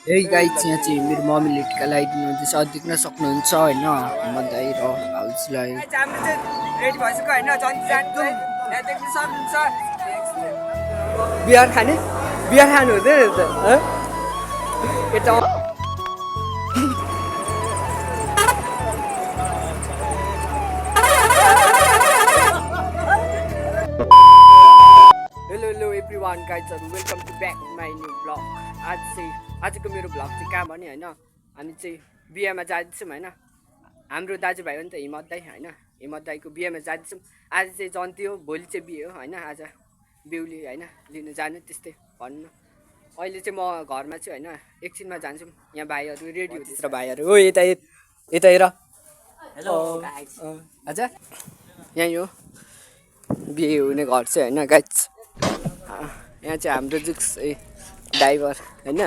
Hey guys, यहाँ चाहिँ मेरो मम्मीले टिका लगाइदिनुहुँदैछ देख्न सक्नुहुन्छ होइन म दाइ र हाउसलाई हाम्रो चाहिँ रेडी भइसक्यो होइन जन्ती जानु यहाँ देख्न सक्नुहुन्छ बिहार खाने बिहार खानु हुँदैन त यता हेलो हेलो एभ्री वान गाइजहरू welcome to back my new blog आजको मेरो ब्लग चाहिँ कहाँ भने होइन हामी चाहिँ बिहामा जाँदैछौँ होइन हाम्रो दाजुभाइ हो नि त हिम्मत दाई होइन हिम्मत दाईको बिहामा जाँदैछौँ आज चाहिँ जन्ती हो भोलि चाहिँ बिहे हो होइन आज बेहुली होइन लिनु जानु त्यस्तै भन्नु अहिले चाहिँ म घरमा चाहिँ होइन एकछिनमा जान्छौँ यहाँ भाइहरू रेडी हुँदैछ र भाइहरू हो यता यता हेर हेलो अच्छा यहीँ हो बिहे हुने घर चाहिँ होइन गाइज यहाँ चाहिँ हाम्रो जुक्स ड्राइभर होइन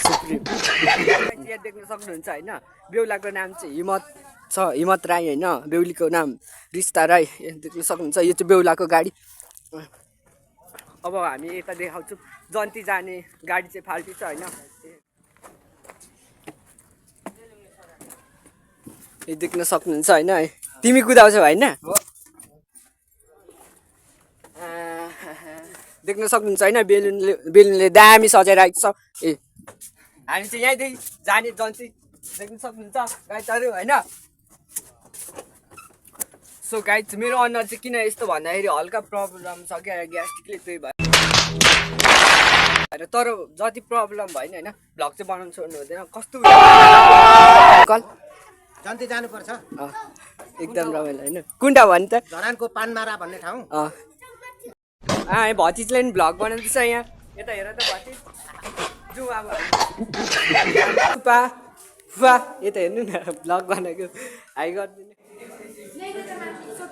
सुप्रिम यहाँ देख्न सक्नुहुन्छ होइन बेहुलाको नाम चाहिँ हिम्मत छ हिम्मत राई होइन बेहुलीको नाम रिस्ता राई देख्न सक्नुहुन्छ यो चाहिँ बेहुलाको गाडी अब हामी यता देखाउँछौँ जन्ती जाने गाडी चाहिँ फाल्टु छ होइन यो देख्न सक्नुहुन्छ होइन तिमी कुदाउँछौ होइन देख्न सक्नुहुन्छ होइन बेलुनले दामी सजाइरहेको छ ए हामी चाहिँ यहीँदेखि जाने जन्ती देख्न सक्नुहुन्छ गाइजहरू होइन सो गाइज मेरो अनुहार चाहिँ किन यस्तो भन्दाखेरि हल्का प्रब्लम छ क्या ग्यास्ट्रिकले त्यही भएर तर जति प्रब्लम भएन होइन भ्लग चाहिँ बनाउनु छोड्नु हुँदैन कस्तो जन्ती जानुपर्छ एकदम रमाइलो होइन कुन्टा भन्नु त धरानको पानमारा भन्ने ठाउँ भतिजले नि भ्लग बनाउँदैछ यहाँ यता हेर त भतिज जाउँ अब फुपा फुपा यता हेर्नु न भ्लग बनाएको हाई गरिदिनु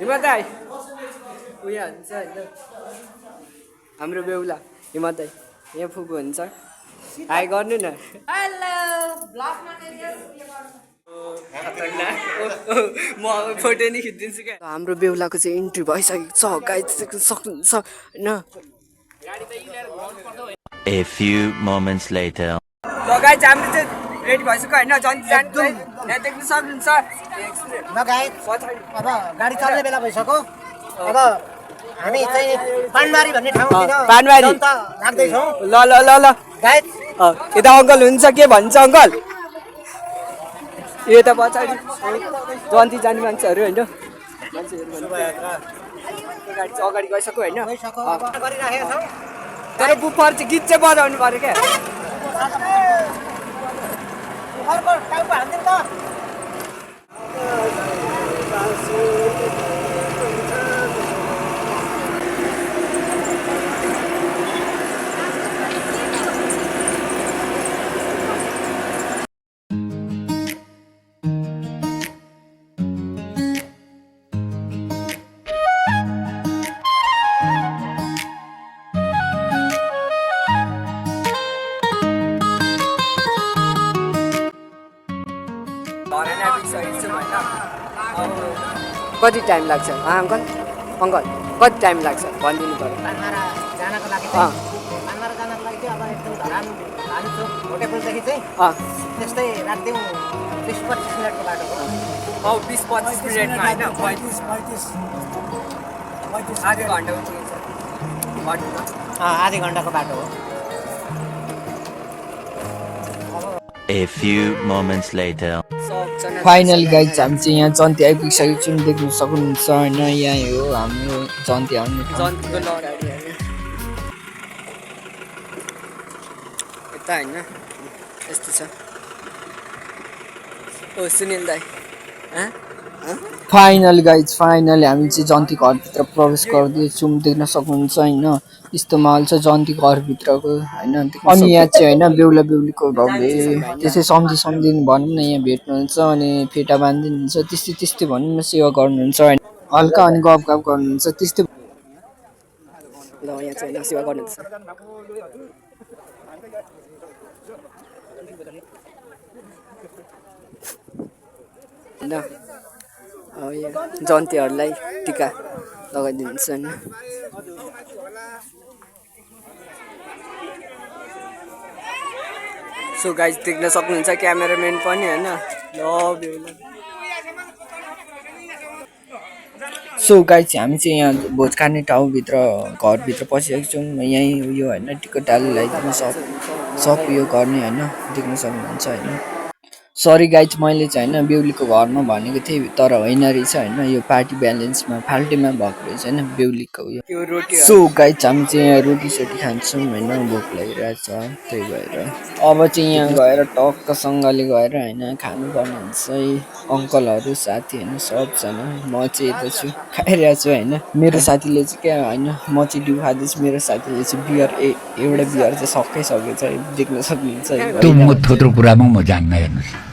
हिम्मत दाई उयो हुन्छ होइन हाम्रो बेहुला हिम्मत दाई यहाँ फुपू हुन्छ हाई गर्नु न म फोटो नि खिचिदिन्छु क्या हाम्रो बेहुलाको चाहिँ इन्ट्री भइसकेको छ गाइड देख्न सक्नुहुन्छ होइन A few moments later. ल गाइज हाम्रो चाहिँ रेडी भइसक्यो होइन जन्ती जानु यहाँ देख्न सक्नुहुन्छ लगायत अब गाडी चल्ने बेला भइसक्यो अब हामी चाहिँ पानमारी भन्ने ठाउँ पानमारी लाग्दैछौँ ल ल ल ल गाइड यता अङ्कल हुन्छ के भन्छ अङ्कल यता पछाडि जन्ती जाने मान्छेहरू होइन गाडी चाहिँ अगाडि गइसक्यो होइन गरिराखेका छौँ तर बुफर चाहिँ गीत चाहिँ बजाउनु पऱ्यो क्या घरको टाइमको हालिदिउँ त कति टाइम लाग्छ अङ्कल अङ्कल कति टाइम लाग्छ भनिदिनु पऱ्यो पानमारा जानको लागि चाहिँ पानमारा जानको लागि चाहिँ अब एकदम धरान लानुचोक होटेलदेखि चाहिँ त्यस्तै राखिदिउँ 20-25 मिनटको बाटो हो 20-25 मिनटमा होइन 35 आधी घन्टा आधी घन्टाको बाटो हो A few moments later. Final guys हामी चाहिँ यहाँ जन्ती आइपुगिसकेको छौँ देख्न सक्नुहुन्छ होइन यहीँ हो हाम्रो जन्ती आउने जन्तीको लडाडी होइन यता होइन यस्तो छ ओ सुनिल दाई फाइनल गाइज फाइनल हामी चाहिँ जन्ती घरभित्र प्रवेश गर्दैछौँ देख्न सक्नुहुन्छ होइन यस्तो माहौल छ जन्ती घरभित्रको होइन अनि यहाँ चाहिँ होइन बेहुला बेहुलीको भाउले त्यसै सम्झिनु भनौँ न यहाँ भेट्नुहुन्छ अनि फेटा बाँधिदिनुहुन्छ त्यस्तै भनौँ न सेवा गर्नुहुन्छ होइन हल्का अनि गफ गर्नुहुन्छ त्यस्तै ल यहाँ चाहिँ होइन सेवा गर्नुहुन्छ होइन जन्तीहरूलाई टिका लगाइदिनुहुन्छ होइन सो गाइज देख्न सक्नुहुन्छ क्यामेराम्यान पनि होइन सो गाइज हामी चाहिँ यहाँ भोज खाने ठाउँभित्र घरभित्र पसिरहेको छौँ यहीँ उयो होइन टिकट डाली लगाइदिनु सब उयो गर्ने होइन देख्न सक्नुहुन्छ होइन सरी गाइज मैले चाहिँ होइन बेहुलीको घरमा भनेको थिएँ तर होइन रहेछ होइन यो पार्टी ब्यालेन्समा फाल्टैमा भएको रहेछ होइन बेहुलीको उयो सो गाइज हामी चाहिँ यहाँ रोटी खान्छौँ होइन भोक लागिरहेछ त्यही भएर अब चाहिँ यहाँ गएर टक्कसँगले गएर होइन खानुपर्ने हुन्छ है अङ्कलहरू साथी होइन सबजना म चाहिँ यता छु खाइरहेको छु होइन मेरो साथीले चाहिँ क्या होइन म चाहिँ डिउ खाँदैछु मेरो साथीले चाहिँ बियर एउटा बियर चाहिँ सकिसकेको छ देख्न सक्नुहुन्छ थोत्रो कुरामा म जान्न हेर्नुहोस्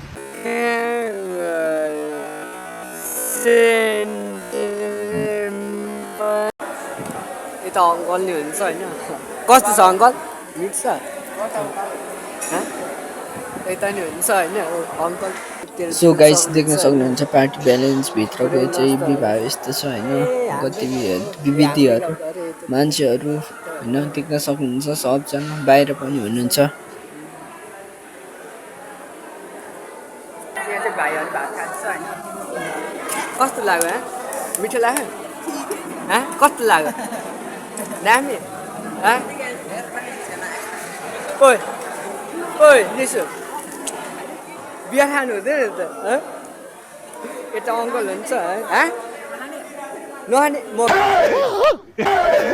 यता अङ्कल नि हुन्छ होइन कस्तो छ अङ्कल मिठो छ यता नि हुन्छ होइन अङ्कल सो गाइस देख्न सक्नुहुन्छ पार्टी ब्यालेन्स भित्रको चाहिँ विवाह यस्तो छ होइन कति विविधिहरू मान्छेहरू होइन देख्न सक्नुहुन्छ सबजना बाहिर पनि हुनुहुन्छ भाइहरू भात खान्छ होइन कस्तो लाग्यो मिठो लाग्यो कस्तो लाग्यो दामी ओइ ओइ निसु बियर खानु हुँदैन त यता अङ्कल हुन्छ है नखाने म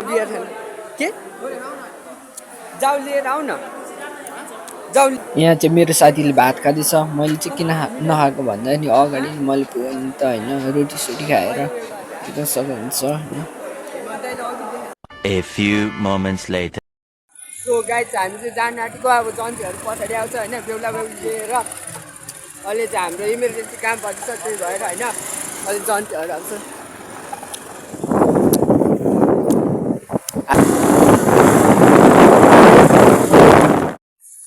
बियर खानु के जाउ लिएर आऊ न यहाँ चाहिँ मेरो साथीले भात खाँदैछ मैले चाहिँ किन नखाएको भन्दा नि अगाडि मैले पुग्नु त होइन रोटी सोटी खाएर देख्न सक्नुहुन्छ होइन A few moments later. So guys हामी चाहिँ जान आँटेको अब जन्तीहरू पछाडि आउँछ होइन बेहुला बेहुली लिएर अहिले चाहिँ हाम्रो इमर्जेन्सी काम पर्दैछ त्यही भएर होइन अहिले जन्तीहरू आउँछ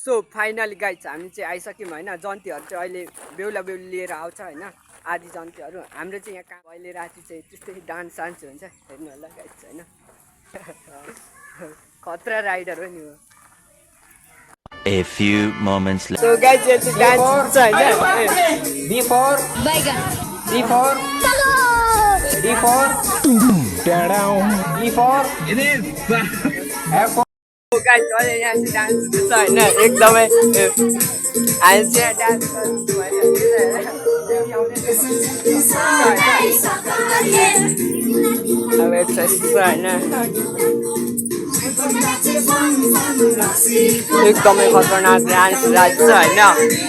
सो फाइनली गाइस हामी चाहिँ आइसक्यौँ होइन जन्तीहरू चाहिँ अहिले बेहुला बेहुली लिएर आउँछ होइन आधी जन्तीहरू हाम्रो चाहिँ यहाँ काम अहिले राति चाहिँ त्यस्तै डान्स सान्स हुन्छ हेर्नु होला गाइस होइन खतरा राइडर हो नि हो A few moments later. So guys, it's a dance है B4 D4 D4 E4 F4 So guys, अहिले यहाँ चाहिँ डान्स छ होइन एकदमै हामी चाहिँ डान्स गर्छु होइन अब एक्सर्साइज छ होइन एकदमै खतरनाक डान्स राख्छ होइन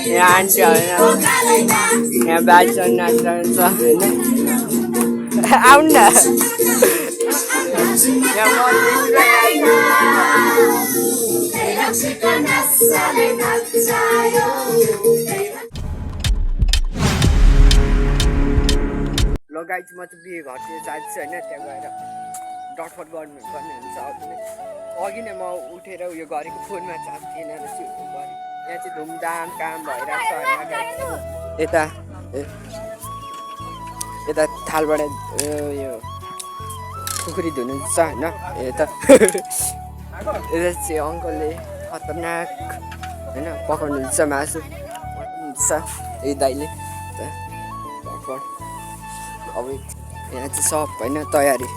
यहाँ आन्टी होइन यहाँ बाजेहरू नाचिरहन्छ होइन आउनु न ल गाइज म चाहिँ बिहे घरतिर जान्छु होइन त्यहाँ गएर डटफट गर्नुपर्ने हुन्छ अघि नै म उठेर उयो गरेको फोनमा चार्ज थिएन रहेछ गरेँ यहाँ चाहिँ धुमधाम काम भइरहेको छ होइन यता यता थालबाट यो खुकुरी धुनुहुन्छ होइन यता यता चाहिँ अङ्कलले खतरनाक होइन पकाउनुहुन्छ मासु पकाउनुहुन्छ ए दाइले अब यहाँ चाहिँ सब होइन तयारी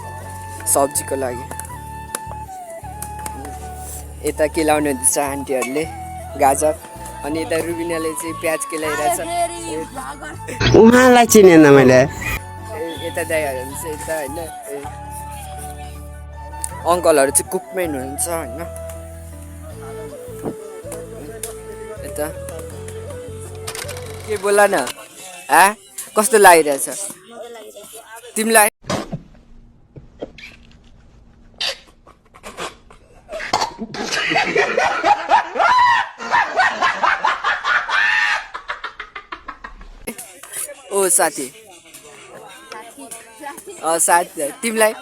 सब्जीको लागि यता केलाउने हुँदैछ आन्टीहरूले गाजर अनि यता रुबिनाले चाहिँ प्याज केलाइरहेछ उहाँलाई चिनेन मैले यता दाइहरू हुन्छ यता होइन अङ्कलहरू चाहिँ कुकमेन हुनुहुन्छ होइन यता के बोला न कस्तो लागिरहेछ तिमीलाई ओ साथी साथी तिमीलाई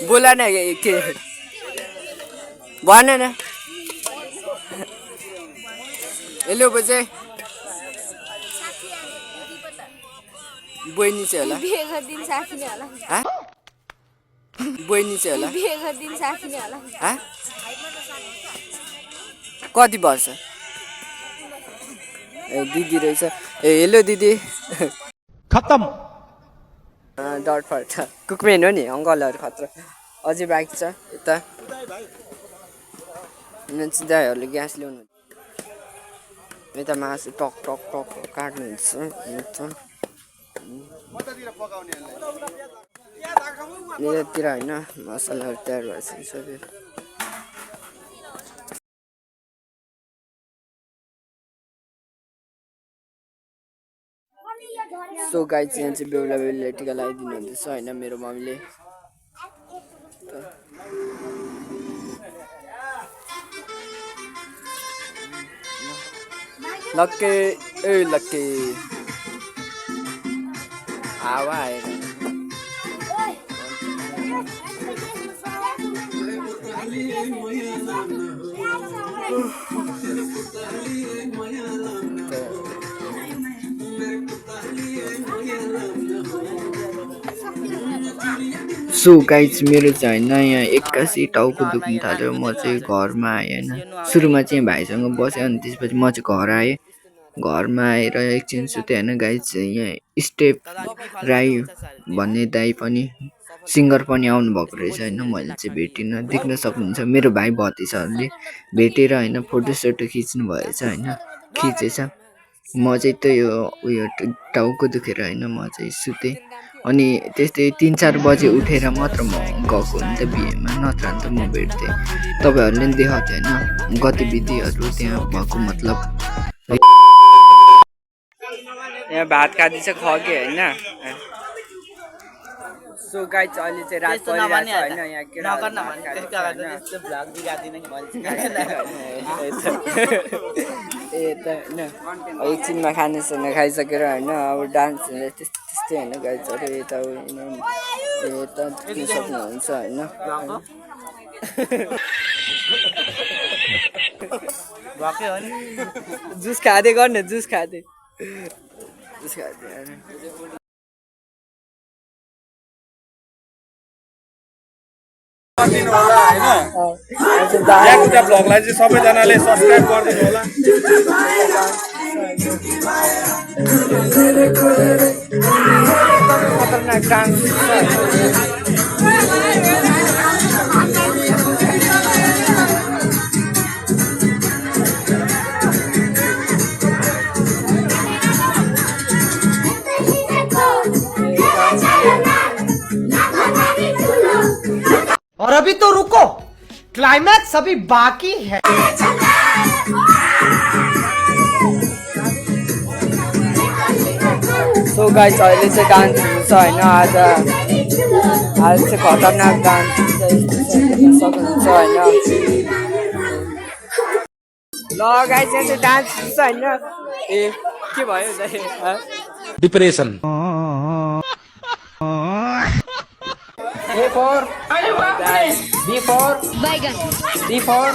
बोला न के भन न हेलो बजे बहिनी चाहिँ होला बहिनी चाहिँ होला कति वर्ष ए दिदी रहेछ ए हेलो दिदी खत्म डट पर्छ कुकमेन हो नि अङ्कलहरू खत्र अझै बाइक छ यता दाइहरूले ग्यास ल्याउनु यता मासु टक टक टक काट्नुहुन्छ यतातिर होइन मसलाहरू तयार भइसक्यो सो गाइस यहाँ चाहिँ बेहुला बेहुलीलाई टिका लगाइदिनु हुँदैछ होइन मेरो मम्मीले लक्के ए लक्के हावा आएर सो गाइज मेरो चाहिँ होइन यहाँ एक्कासी टाउको दुख्नु थाल्यो म चाहिँ घरमा आएँ होइन सुरुमा चाहिँ भाइसँग बसेँ अनि त्यसपछि म चाहिँ घर आएँ घरमा आएर एकछिन सुतेँ होइन गाइज यहाँ स्टेप राई भन्ने दाई पनि सिङ्गर पनि आउनुभएको रहेछ होइन मैले चाहिँ भेटिनँ देख्न सक्नुहुन्छ मेरो भाइ भतिजाहरूले भेटेर होइन फोटोसोटो खिच्नु भएछ होइन खिचेछ म चाहिँ त्यही उयो टाउको दुखेर होइन म चाहिँ सुतेँ अनि त्यस्तै 3-4 बजे उठेर मात्र म गएको हुन्थेँ बिहेमा नत्र भने त म भेट्थेँ तपाईँहरूले पनि देखाउँथेँ होइन गतिविधिहरू त्यहाँ भएको मतलब यहाँ भात खाँदैछ खगे होइन सो गाइस अहिले चाहिँ रात परिरहेको छ होइन यहाँ एकछिनमा खानेसाना खाइसकेर होइन अब डान्स त्यस्तै होइन गाइसहरू यता यता देख्न सक्नुहुन्छ होइन जुस खाँदै गर्ने जुस खाँदै ब्लगलाई चाहिँ सबैजनाले सब्स्क्राइब गरिदिनु होला खतरनाक डान्स और अभी तो रुको क्लाइमैक्स अभी बाकी है सो गाइस अहिले चाहिँ डान्स हुन्छ होइन आज चाहिँ खतरनाक डान्स सक्नुहुन्छ होइन ल गाइस यहाँ चाहिँ डान्स हुन्छ होइन ए के भयो depression A for B for D for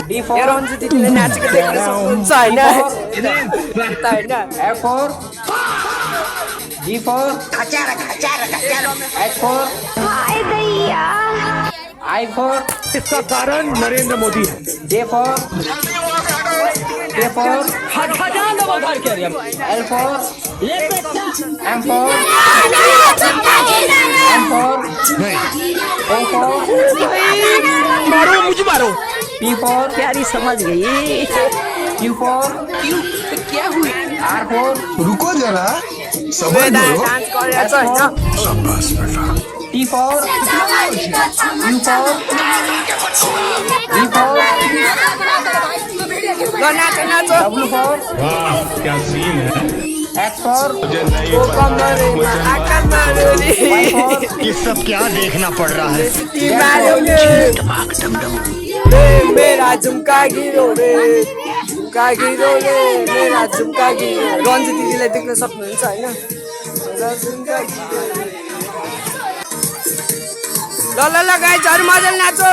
D for Ranju दिदीले नाचेको देख्न सक्नुहुन्छ होइन F for G for H for I for इसका कारण नरेंद्र मोदी है J for K for L for M for O for मारो मुझे मारो P for प्यारी समझ गई Q for क्या हुई R for रुको जरा समझ लो T for U for E for W for क्या सीन है X for ये सब क्या देखना पड़ रहा है मेरा झुमका गिरो रे झुमका गिरो रे मेरा झुमका गिरो रन्जु दिदीलाई देख्न सक्नुहुन्छ होइन ल गाइजहरु मजाले नाचो